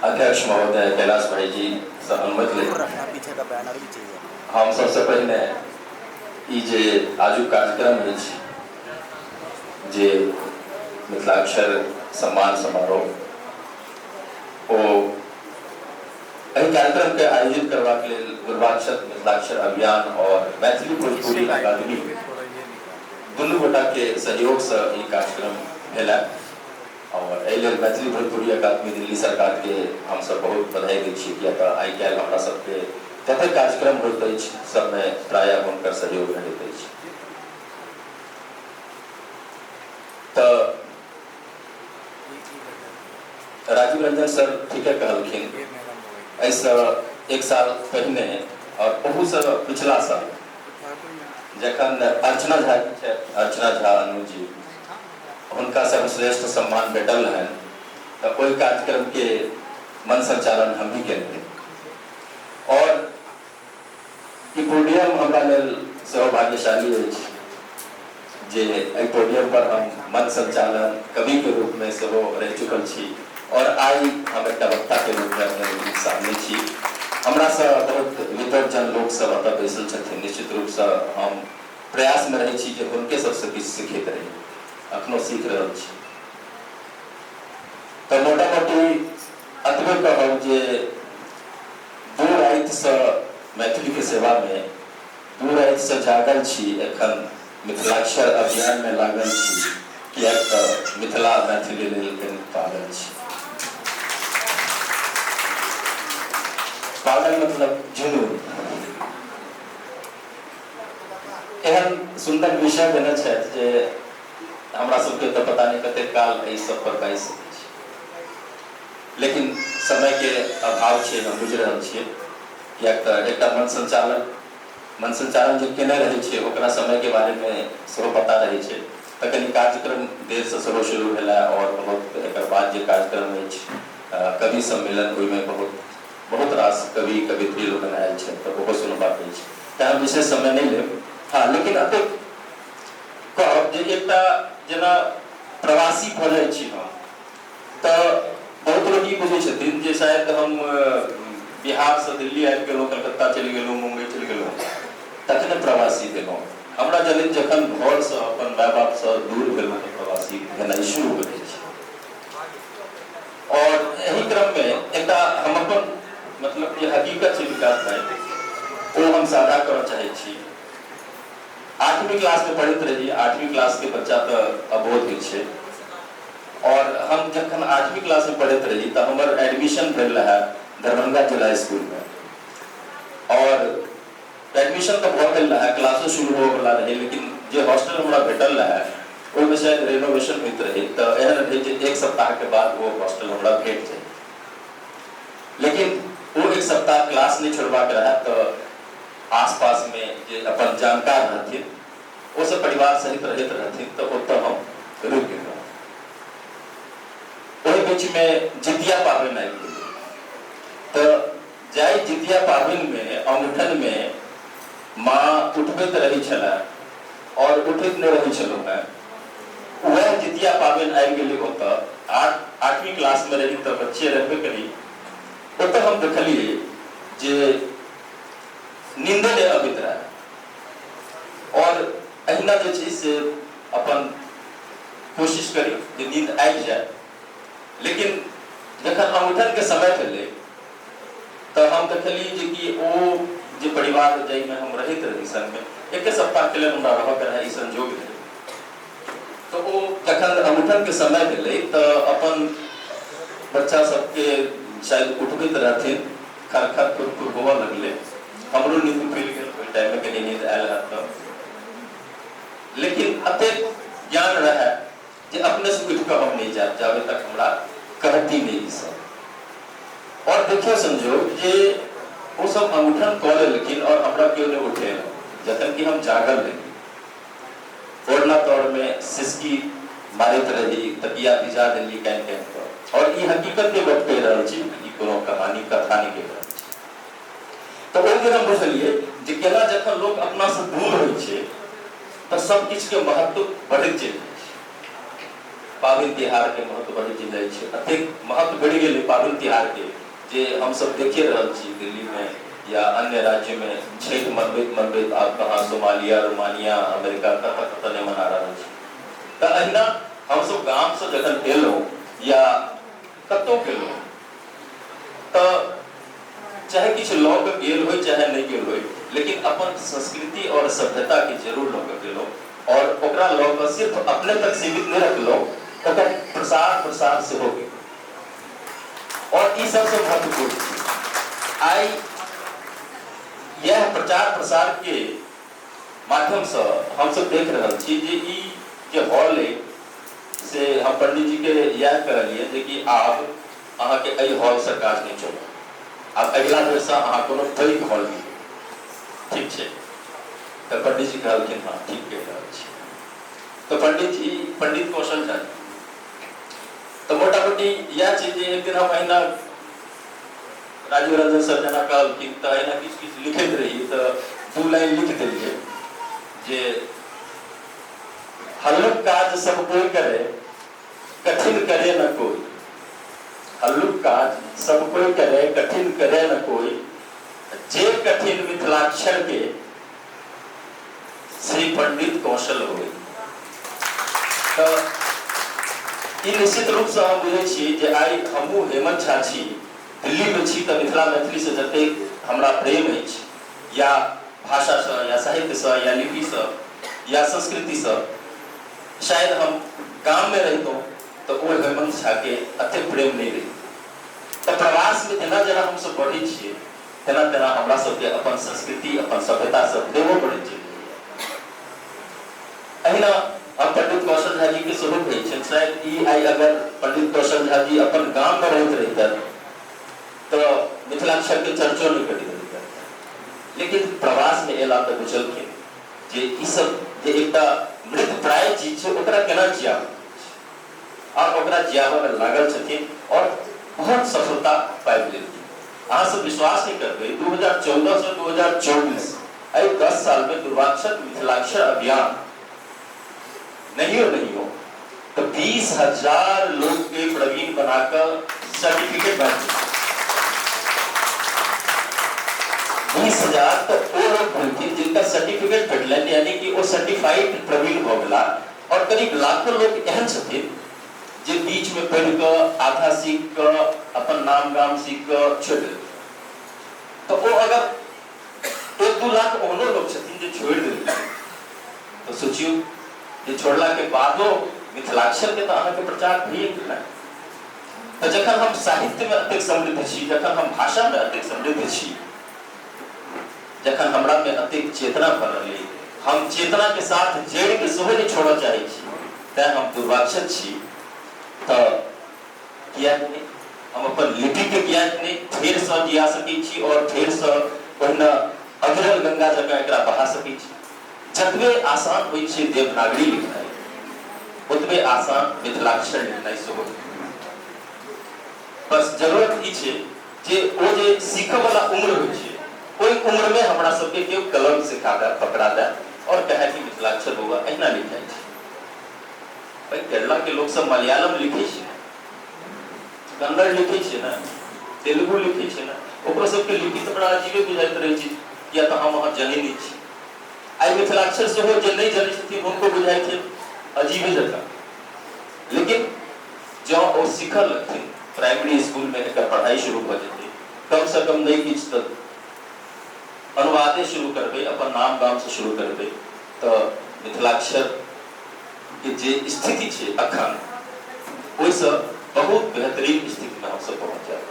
अध्यक्ष महोदय कैलाश भाईजी सँ अनुमति दूर लैत रखना, पीछे का बैनर भी चाहिए। हम सबसँ पहिने ई जे आजुक कार्यक्रम अछि जे मिथिलाक्षर सम्मान समारोह, ओ एहि कार्यक्रम के आयोजित करबाक लेल पूर्वाक्षर मिथिलाक्षर अभियान और मैथिली भोजपुरी अकादमी दुनू गोटा के सहयोग से ई कार्यक्रम भेल और एहि लेल मैथिली भोजपुरी अकादमी दिल्ली सरकार के हमसब बहुत बधाई दै छी, किया तऽ आइ काल्हि हमरा सबके जतेक कार्यक्रम होइत अछि सबमे प्रायः हुनकर सहयोग रहैत अछि। तऽ राजीव रंजन सर ठीके कहलखिन, एहिसँ एक साल पहिने और ओहूसँ पिछला साल जखन अर्चना झा जी छथि, अर्चना झा अनु जी, हुनका सर्वश्रेष्ठ सम्मान भेटल रहनि तऽ ओहि कार्यक्रमके मंच संचालन हमही केने रही और ई पोडियम हमरा लेल सेहो भाग्यशाली अछि जे एहि पोडियम पर हम मंच संचालन कवि के रूप में सेहो रहि चुकल छी और आइ हम एकटा वक्ता के रूप में अपने लोकनिक सामने छी। हमरा सँ बहुत विद्वज्जन लोक सब एतऽ बैसल छथिन, निश्चित रूप सँ हम प्रयास में रहै छी जे हुनके सबसँ किछु सीखैत रही, अखनो सीख रहल छी। तऽ मोटा मोटी एतबे कहब जे दू रातिसँ मैथिलीके सेवामे दू रातिसँ जागल छी, एखन मिथिलाक्षर अभियानमे लागल छी, किएक तऽ मिथिला मैथिली लेल कनि पागल छी। पागल मतलब जुनून। एहन सुन्दर विषय देने छथि जे हमरा सबके तऽ पता नहि कतेक काल एहि सब पर बाजि सकै छी, लेकिन समयके अभाव छै, हम बुझि रहल छियै, किएक तऽ एकटा मन संचालन जे केने रहै छै ओकरा समयके बारेमे सेहो पता रहै छै। तऽ कनि कार्यक्रम देरसँ सेहो शुरू भेलै और बहुत एकर बाद जे कार्यक्रम अछि कवि सम्मेलन, ओहिमे बहुत बहुत रास कवि कवित्री लोकनि आयल छथि तऽ ओहो सुनबाक अछि, तेँ हम विशेष समय नहि लेब। हँ, लेकिन एतेक कहब जे एकटा जेना प्रवासी भऽ जाइ छी हम तऽ बहुत लोक ई बुझै छथिन जे शायद हम बिहारसँ दिल्ली आबि गेलहुँ, कलकत्ता चलि गेलहुँ, मुम्बई चलि गेलहुँ, तखने प्रवासी भेलहुँ। हमरा जनैत जखन घरसँ अपन माय बापसँ दूर भेलहुँ तऽ प्रवासी भेनाइ शुरू भऽ जाइ छै। और एहि क्रममे एकटा हम अपन मतलब जे हकीकत छै विकास भाई, ओ हम साझा करऽ चाहै छी। आठवीं क्लासमे पढ़ैत रही, आठवीं क्लासके बच्चा तऽ अबोध होइ छै, और हम जखन आठवीं क्लासमे पढ़ैत रही तऽ हमर एडमिशन भेल रहए दरभंगा जिला स्कूलमे और एडमिशन तऽ भऽ गेल रहए, क्लासो शुरू होबऽवला रहै, लेकिन जे हॉस्टल हमरा भेटल रहए ओहिमे शायद रेनोवेशन होइत रहै, तऽ एहन रहै जे एक सप्ताहके बाद ओ हॉस्टल हमरा भेट जाइत, लेकिन ओ एक सप्ताह क्लास नहि छोड़बाक रहए तऽ आसपासमे जे अपन जानकार रहथिन ओ सब परिवार सहित रहैत रहथिन तऽ ओतऽ हम रुकि गेलहुँ। ओहि बीचमे जितिया पाबनि आबि गेलै तऽ जाहि जितिया पाबनिमे अंगठनमे माँ उठबैत रहै छलए और उठैत नहि रहै छलहुँ हेँ, वएह जितिया पाबनि आबि गेलै ओतऽ। आठवीं क्लासमे रही तऽ बच्चे रहबे करी, ओतऽ हम देखलियै जे नींदे नहि अबैत रहए और अहिना जे छै से अपन कोशिश करी जे नींद आबि जाय, लेकिन जखन अंगूठनके समय भेलै तऽ हम देखलियै जे कि ओ जे परिवार जाहिमे हम रहैत रही संगमे, एके सप्ताहके लेल हमरा रहऽके रहए, ई संजोग रहै, तऽ ओ जखन अंगूठनके समय भेलै तऽ अपन बच्चा सबके शायद उठबैत रहथिन, खर खर खुर खुर होबऽ लगलै, हमरो नींद खुलि गेल, ओहि टाइममे कनि नींद आयल हैत तऽ, लेकिन एतेक ज्ञान रहए जे अपनेसँ उठि कऽ हम नहि जायब जाबे तक हमरा कहती नहि ई सब। और देखियौ संजोग जे ओ सब अंगूठन कऽ लेलखिन और हमरा केओ नहि उठेलक, जखन कि हम जागल रही, ओढ़ना तरमे सिसकी मारैत रही, तकिया भिजा देलियै कानि कानि कऽ। और ई हकीकत के गप कहि रहल छी, ई कोनो कहानी कथा नहि कहि रहल छी। तऽ ओहि दिन हम बुझलियै जे केना जखन लोक अपनासँ दूर होइ छै तऽ सब किछुके महत्व बढ़ैत चलि जाइ छै। पाबनि तिहारके महत्व बढ़ि जाइ छै। एतेक महत्व बढ़ि गेलै पाबनि तिहारके जे हमसब देखिए रहल छी दिल्लीमे या अन्य राज्यमे छठि मनबैत मनबैत आब कहाँ सोमालिया, रोमानिया, अमेरिका कतऽ कतऽ नहि मना रहल छै। तऽ अहिना हमसब गामसँ जखन एलहुँ या कतहु गेलहुँ तऽ चाहे किछु लऽ कऽ गेल होइ चाहे नहि गेल होइ, लेकिन अपन संस्कृति आओर सभ्यताके जरूर लऽ कऽ गेलहुँ आओर ओकरा लऽ कऽ सिर्फ अपने तक सीमित नहि रखलहुँ, ओकर प्रसार प्रसार सेहो गेल। आओर ई सबसँ महत्वपूर्ण छै। आइ इएह प्रचार प्रसारके माध्यमसँ हमसब देख रहल छी जे ई जे हॉल अइ से हम पंडीजीके इएह कहलियै जे कि आब अहाँके एहि हॉलसँ काज नहि चलत, आब अगिला बेरसँ अहाँ कोनो पैघ हॉल लिअ, ठीक छै? तऽ पंडीजी कहलखिन हँ ठीक कहि रहल छी। तऽ पंडीजी पंडित कौशल झा जी, तऽ मोटा मोटी इएह छै जे एक दिन हम अहिना राजीव रंजन सर जेना कहलखिन तऽ अहिना किछु किछु लिखैत रही, तऽ 2 लाइन लिख देलियै जे हल्लुक काज सब कोई करे कठिन करे न कोई, हल्लुक काज सब कोई करे कठिन करे न कोई, जे कठिन मिथिलाक्षर के श्री पंडित कौशल होई। तऽ ई निश्चित रूपसँ हम बुझै छी जे आइ हमहूँ हेमंत झा छी, दिल्लीमे छी, तऽ मिथिला मैथिलीसँ जतेक हमरा प्रेम अछि या भाषासँ या साहित्यसँ या लिपिसँ या संस्कृतिसँ, शायद हम गाममे रहितहुँ तऽ ओ हेमंत झाके एतेक प्रेम नहि रहितै। तऽ प्रवासमे जेना जेना हमसभ बढ़ै छियै तेना तेना हमरा सबके अपन संस्कृति अपन सभ्यतासँ प्रेमो बढ़ैत चलि जाइए। अहिना हम पंडित कौशल झा जी के सेहो कहै छियनि, शायद ई आइ अगर पंडित कौशल झा जी अपन गाममे रहैत रहितथि तऽ मिथिलाक्षरके चर्चो नहि करैत रहितथि, लेकिन प्रवासमे एला तऽ बुझलखिन जे ई सब जे एकटा मृतप्राय चीज छै ओकरा केना जियाबऽ और ओकरा जियाबऽ मे लागल छथिन और बहुत सफलता पाबि लेलखिन। अहाँ सब विश्वास नहि करबै, 2014 से 2024 एहि 10 साल मे दुर्वाक्षर मिथिलाक्षर अभियान नहियो नहियो तऽ 20,000 लोग के प्रवीण बना कऽ सर्टिफिकेट बांटि देलखिन। 20,000 तऽ ओ लोग भेलखिन जिनका सर्टिफिकेट भेटलनि, यानी कि ओ सर्टिफाइड प्रवीण भऽ गेला। और करीब लाखों लोग एहन छथिन जे बीच में पढ़ि कऽ आधा सीख कऽ अपन नाम गाम सीख कऽ छोड़ि देलखिन। तऽ ओ अगर 1-2 लाख ओहनो लोग छथिन जे छोड़ि देलखिन, तऽ सोचियौ जे छोड़ला के बादो मिथिलाक्षर के तऽ अहाँके प्रचार भइए गेल ने। तऽ जखन हम साहित्य में एतेक समृद्ध छी, जखन हम भाषा में एतेक समृद्ध छी, जखन हमरा में एतेक चेतना भरल अइ, हम चेतना के साथ जड़ि के सेहो नहि छोड़ऽ चाहै छी, तैं हम दुर्वाक्षर छी, तऽ किएक नहि हम अपन लिपि के किएक नहि फेरसँ जिया सकै छी और फेरसँ ओहिना अविरल गंगा जकाँ एकरा बहा सकै छी। जतबे आसान होइ छै देवनागरी लिखनाइ, ओतबे आसान मिथिलाक्षर लिखनाइ सेहो। बस जरूरत ई छै जे ओ जे सीखऽवला उम्र होइ छै ओहि उम्रमे हमरा सबके केओ कलम सिखा दए, पकड़ा दए और कहए कि मिथिलाक्षर बौआ एहिना लिखाइ छै। भाई केरला के लोग सब मलयालम लिखै छै ने, कन्नड़ लिखै छै ने, तेलुगु लिखै छै ने, ओकरो सबके लिपि तऽ बड़ा अजीबे बुझाइत रहै छै, किया तऽ हम अहाँ जनै नहि छी। आइ मिथिलाक्षर सेहो जे नहि जनै छथिन हुनको बुझाइ छै अजीबे जकाँ, लेकिन जँ ओ सीखऽ लगथिन, प्राइमरी स्कूलमे एकर पढ़ाइ शुरू भऽ जेतै, कमसँ कम नहि किछु तऽ अनुवादे शुरू करबै, अपन नाम गामसँ शुरू करबै, तऽ मिथिलाक्षरके जे स्थिति छै अखन ओहिसँ बहुत बेहतरीन स्थितिमे हमसब पहुँच जायब।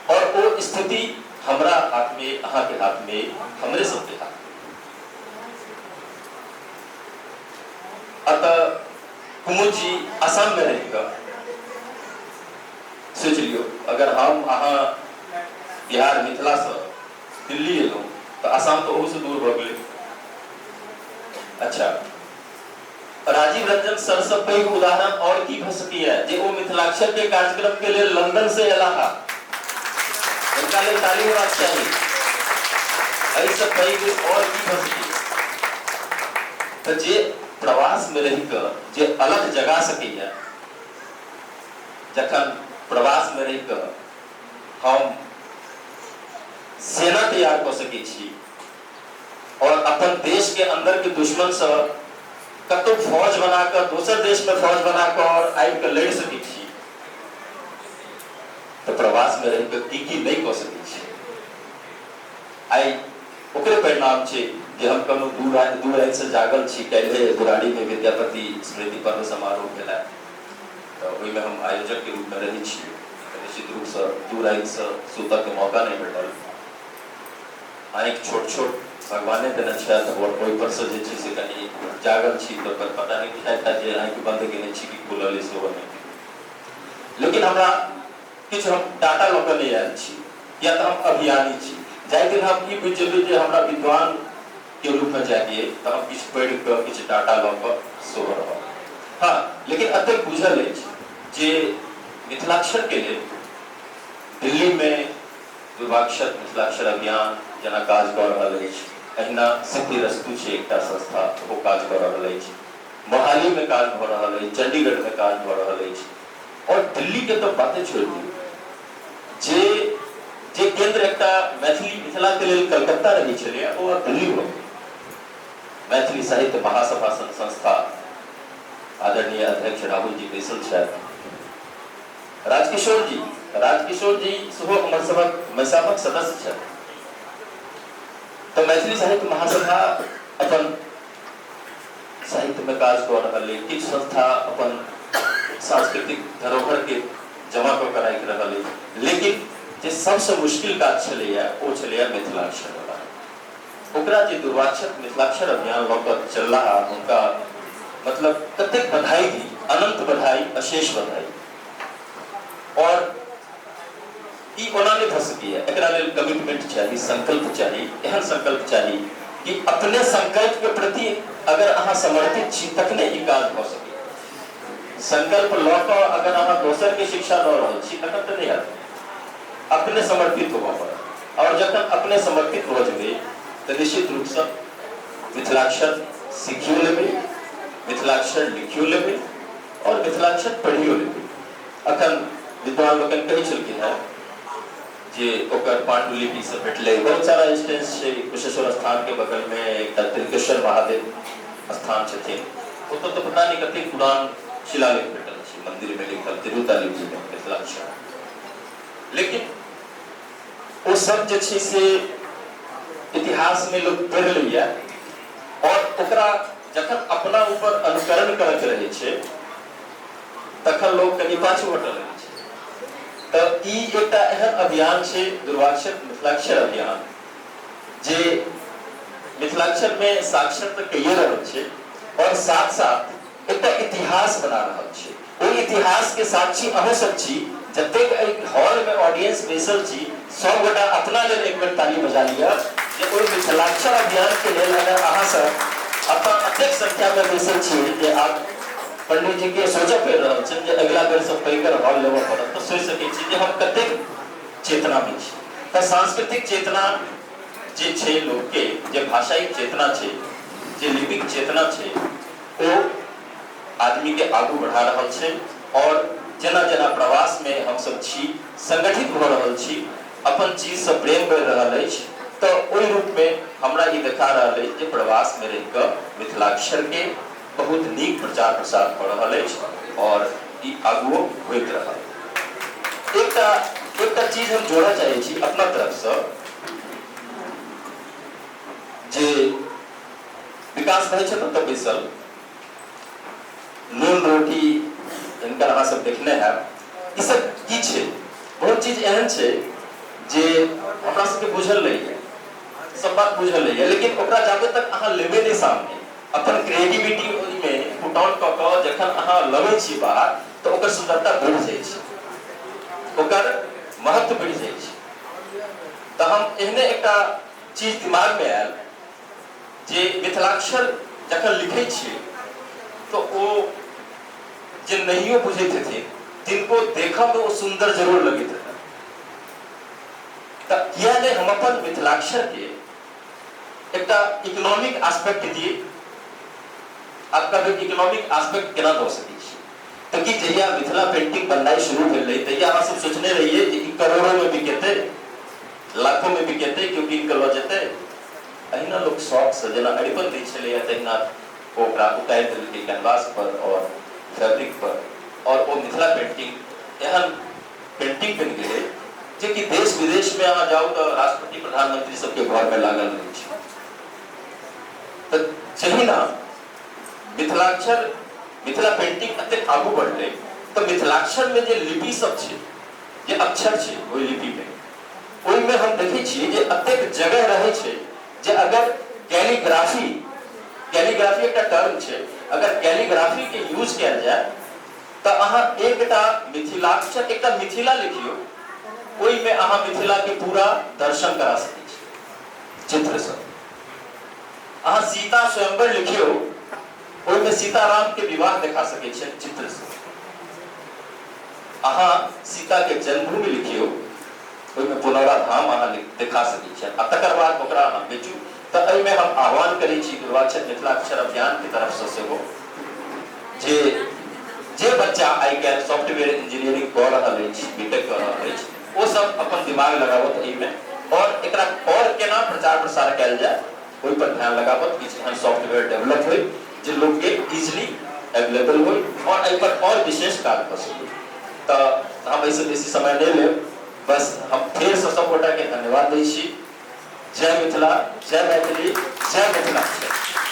और ओ स्थिति हमरा हाथमे, अहाँके हाथमे, हमरे सबके हाथमे। अतः कुमुद जी असम में रहि कऽ सोचि लियौ, अगर हम अहाँ बिहार मिथिलासँ दिल्ली एलहुँ तऽ असम तऽ ओहूसँ दूर भऽ गेलै। अच्छा, राजीव रंजन सर से पैघ उदाहरण और की भऽ सकैए जे ओ मिथिलाक्षर के कार्यक्रम के लेल लंदन से एलाह, हुनका लेल ताली होबाक चाही। एहिसँ पैघ और की भऽ सकैए? तऽ जे प्रवासमे रहि कऽ जे अलग जगा सकैए, जखन प्रवासमे रहि कऽ हम सेना तैयार कऽ सकै छी और अपन देश के अंदर के दुश्मन से कतौ फौज बना कऽ दोसर देश में फौज बना कऽ और आबि कऽ लड़ि सकै छी, तऽ प्रवास में रहि कऽ की की नहि कऽ सकै छी। आइ ओकरे परिणाम छै जे हम कहलहुँ दू रातिसँ जागल छी। काल्हि बुराड़ीमे विद्यापति स्मृति पर्व समारोह भेला, तऽ ओहिमे हम आयोजकके रूपमे रहै छी, तऽ निश्चित रूपसँ 2 रातिसँ सुतऽके मौका नहि भेटल। आँखि छोट छोट भगवाने देने छथि आओर ओहिपरसँ जे छै से कनि जागल छी, तऽ ओकर पता नहि बुझाइत हैत जे आँखि बन्द केने छी कि खुलल अइ, सेहो नहि। लेकिन हमरा किछु हम डाटा लऽ कऽ नहि आयल छी, किया तऽ हम अभियानी छी। जाहि दिन हम ई बुझि जेबै जे हमरा विद्वान के रूपमे जाइके, तऽ हम किछु पढ़ि कऽ किछु डाटा लऽ कऽ सेहो रहब। हँ, लेकिन एतेक बुझल अछि जे मिथिलाक्षरके लेल दिल्लीमे दुर्वाक्षर मिथिलाक्षर अभियान जेना काज कऽ रहल अछि, अहिना सिद्धि रस्तु छै एकटा संस्था, ओहो काज कऽ रहल अछि। मोहालीमे काज भऽ रहल अछि, चण्डीगढ़मे काज भऽ रहल अछि आओर दिल्लीके तऽ बाते छोड़ि दियौ। जे जे केन्द्र एकटा मैथिली मिथिलाके लेल कलकत्ता रहै छलैए, ओ आब दिल्ली भऽ गेल। मैथिली साहित्य महासभा सन संस्था, आदरणीय अध्यक्ष राहुल जी बैसल छथि, राजकिशोर जी, राजकिशोर जी सेहो हमर सभक मैसामक सदस्य छथि। तऽ मैथिली साहित्य महासभा अपन साहित्यमे काज कऽ रहल अइ, किछु संस्था अपन सांस्कृतिक धरोहरके जमा कऽ कऽ राखि रहल अछि, लेकिन जे सबसँ मुश्किल काज छलैए ओ छलैए मिथिलाक्षर वला। ओकरा जे दुर्वाक्षर मिथिलाक्षर अभियान लऽ कऽ चललाह, हुनका मतलब कतेक बधाई दी, अनंत बधाई, अशेष बधाई। और ई ओना नहि भऽ सकैए, एकरा लेल कमिटमेंट चाही, संकल्प चाही। एहन संकल्प चाही कि अपने संकल्प के प्रति अगर अहाँ समर्पित छी तखने ई काज भऽ सकैए। संकल्प लऽ कऽ अगर अहाँ दोसर के शिक्षा दऽ रहल छी तखन तऽ नहि हैत। अपने समर्पित होबऽ पड़त, और जखन अपने समर्पित भऽ जेबै तऽ निश्चित रूपसँ मिथिलाक्षर सीखियो लेबै, मिथिलाक्षर लिखियो लेबै और मिथिलाक्षर पढ़ियो लेबै। अखन विद्वान लोकनि कहै छलखिन हेँ जे ओकर पांडुलिपि सब भेटलै। बहुत सारा इंस्टेंस छै। कुशेश्वर स्थान के बगल में एकटा तिलकेश्वर महादेव स्थान छथिन, ओतऽ तऽ पता नहि कतेक पुरान शिलालेख भेटल छै, मंदिर में लिखल तिरहुता लिपि में मिथिलाक्षर। लेकिन ओ सब जे छै से इतिहास में लोक पढ़ि लैया और ओकरा जखन अपना ऊपर अनुकरण करैत रहै छै तखन लोक कनि पाछू हटऽ लगै छै। तऽ ई एकटा एहन अभियान छै दुर्वाक्षर मिथिलाक्षर अभियान, जे मिथिलाक्षर में साक्षर तऽ कहिए रहल छै और साथ साथ एकटा इतिहास बना रहल छै। ओहि इतिहास के साक्षी अहूँ सब छी। जतेक एहि हॉल में ऑडियंस बैसल छी, सब गोटा अपना लेल एक बेर ताली बजा लिअ जे ओहि मिथिलाक्षर अभियान के लेल अगर अहाँ सब एतऽ एतेक संख्या में बैसल छी जे आब पंडित जी के सोचऽ पड़ि रहल छनि जे अगिला बेर सँ पैघगर हॉल लेबऽ पड़त, तऽ सोचि सकै छी जे हम कतेक चेतना में छी। तऽ सांस्कृतिक चेतना जे छै लोक के, जे भाषाई चेतना छै, जे लिपिक चेतना छै, ओ आदमी के आगू बढ़ा रहल छै। और जेना जेना प्रवास में हमसब छी, संगठित भऽ रहल छी, अपन चीज सँ प्रेम बढ़ि रहल अछि, तऽ ओहि रूप में हमरा ई देखा रहल अछि जे प्रवास में रहि कऽ मिथिलाक्षर के बहुत नीक प्रचार प्रसार भऽ रहल अछि और ई आगुओ होइत रहत। एकटा एकटा चीज हम जोड़ऽ चाहै छी अपना तरफसँ जे विकास भाइ छथि ओतऽ बैसल, नून रोटी हिनकर अहाँ सब देखने हैब। ई सब की छै? बहुत चीज एहन छै जे हमरा सबके बुझल नहि यऽ, सब बात बुझल नहि यऽ, लेकिन ओकरा जाबे तक अहाँ लेबै नहि सामने, अपन क्रिएटिविटी ओहिमे पुट ऑन कऽ कऽ जखन अहाँ लबै छी बाहर, तऽ ओकर सुन्दरता बढ़ि जाइ छै, ओकर महत्व बढ़ि जाइ छै। तऽ हम एहने एकटा चीज दिमागमे आयल जे मिथिलाक्षर जखन लिखै छियै तऽ ओ जे नहियो बुझैत हेथिन तिनको देखऽमे ओ सुन्दर जरूर लगैत हेतनि। तऽ किया नहि हम अपन मिथिलाक्षरके एकटा इकोनॉमिक एस्पेक्ट दियै आब कहबै इकोनॉमिक एस्पेक्ट केना दऽ सकै छी? तऽ की जहिया मिथिला पेंटिंग बननाइ शुरू भेल रहै तहिया अहाँ सब सोचने रहियै जे ई करोड़ों में बिकेतै, लाखों में बिकेतै, केओ कीन कऽ लऽ जेतै? अहिना लोक शौक से जेना अरिपन दै छलैया तहिना ओ ओकरा उतारि देलकै कैनवास पर और फैब्रिक पर और ओ मिथिला पेंटिंग एहन पेंटिंग बनि गेलै जे कि देश विदेश में अहाँ जाउ तऽ राष्ट्रपति प्रधानमंत्री सबके घर में लागल रहै छै। तऽ जहिना मिथिलाक्षर मिथिला पेंटिंग एतेक आगू बढ़लै तऽ मिथिलाक्षर में जे लिपि सब छै, जे अक्षर छै ओहि लिपि में, ओहिमे हम देखै छियै जे एतेक जगह रहै छै जे अगर कैलीग्राफी, कैलीग्राफी एकटा टर्म छै, अगर कैलीग्राफी के यूज कयल जाय तऽ अहाँ एकटा मिथिलाक्षर, एकटा मिथिला लिखियौ, ओहिमे अहाँ मिथिला के पूरा दर्शन करा सकै छी चित्रसँ। अहाँ सीता स्वयंवर लिखियौ, ओहिमे सीताराम के विवाह देखा सकै छियनि चित्रसँ। अहाँ सीता के जन्मभूमि लिखियौ, ओहिमे पुनौरा धाम अहाँ देखा सकै छियनि आ तकर बाद ओकरा अहाँ बेचू। तऽ एहिमे हम आह्वान करै छी पूर्वाक्षर मिथिलाक्षर अभियान के तरफसँ सेहो जे जे बच्चा आइ काल्हि सॉफ्टवेयर इंजीनियरिंग कऽ रहल अछि, बीटेक कऽ रहल अछि, ओ सब अपन दिमाग लगाबत एहिमे और एकरा और केना प्रचार प्रसार कयल जाय ओहि पर ध्यान लगाबत। किछु एहन सॉफ्टवेयर डेवलप होइ जे लोक के इजिली अवेलेबल होइ और एहि पर और विशेष काज कऽ सकै। तऽ हम एहिसँ बेसी समय नहि लेब, बस हम फेरसँ सब गोटा के धन्यवाद दै छी। जय मिथिला, जय मैथिली, जय मिथिलाक्षर।